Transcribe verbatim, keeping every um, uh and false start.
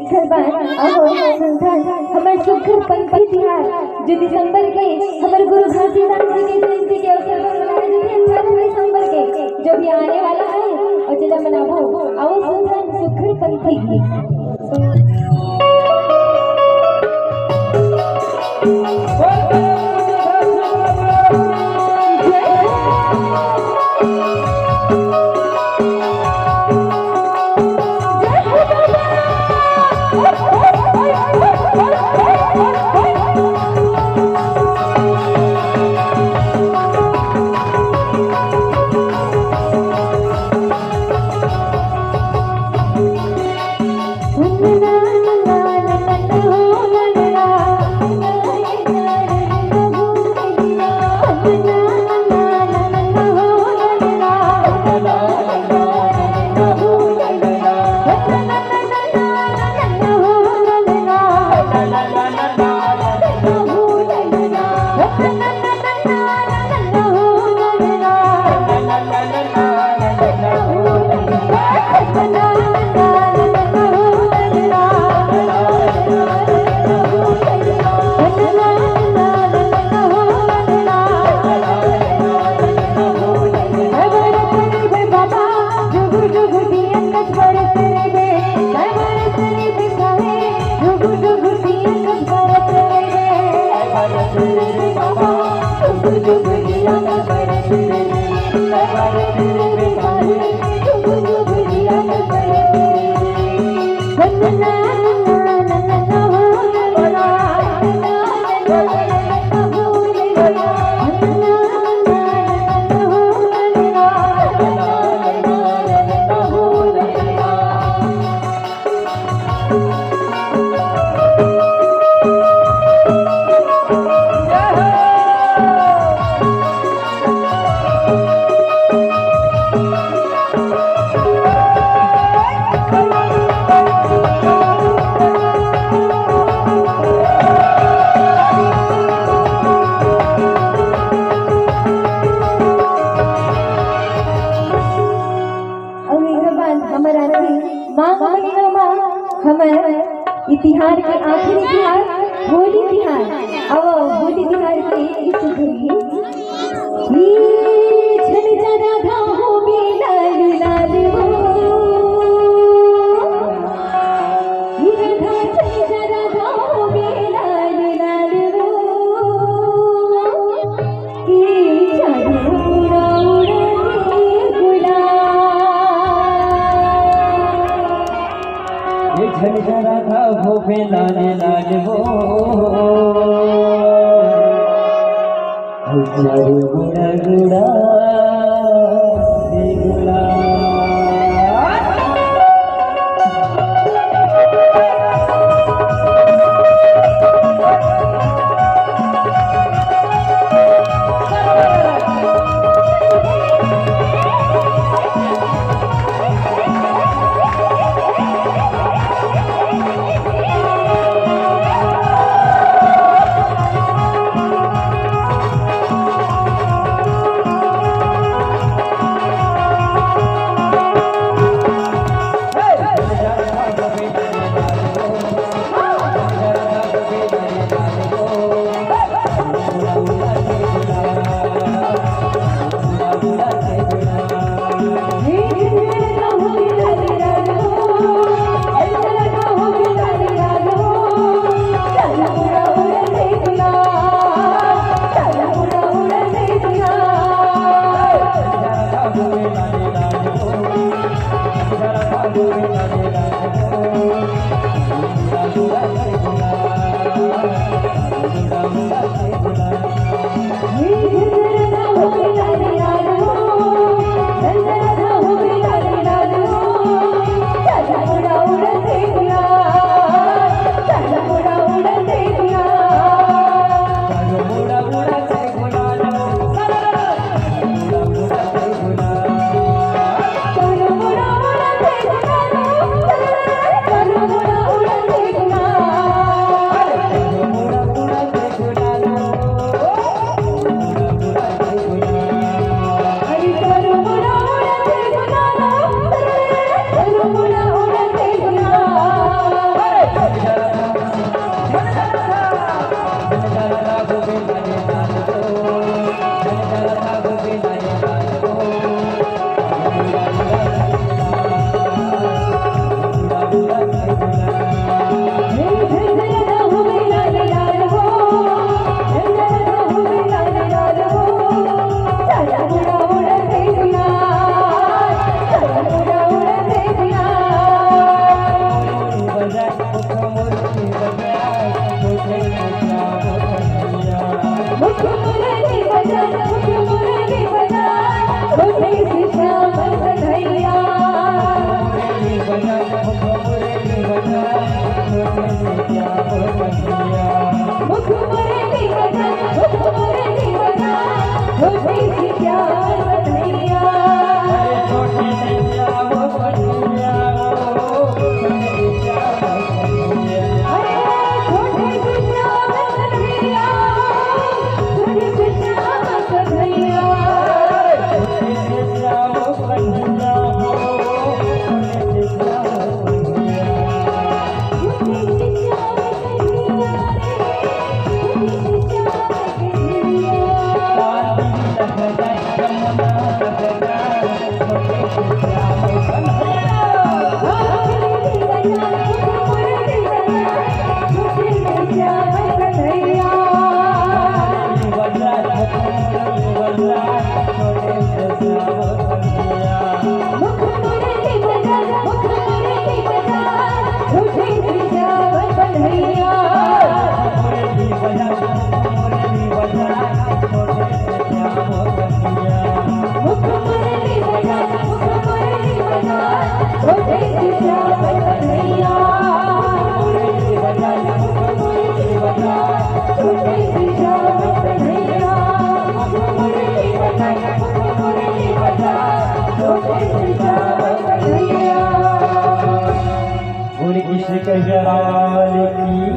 एखर बाद अहो संथन हमर सुघर पंथी तिहार, जो दिसंबर के हमर गुरु घासीदास जी के जयंती के अवसर पर मनाए जाथे, अठारह दिसंबर के। जो भी आने वाला है अउ जेला मनाबो, अउ संथन सुघर पंथी गीत। अउ एकर बाद हमर आरती माघ महीना मा हमर ई तिहार के आखिरी तिहार होली तिहार। अउ होली तिहार के ई सुघर गीत। ई झन जरा गाहो में लाल लाल हो। ई राधा झन जरा गाहो में लाल लाल हो। की चांद उड़ा उड़ा के गुलाल। ये झनझना था हो बे लाल लाल वो। चारू गुड़ा गुड़ा से गुलाल। बोले कृष्ण कन्हैया लाल की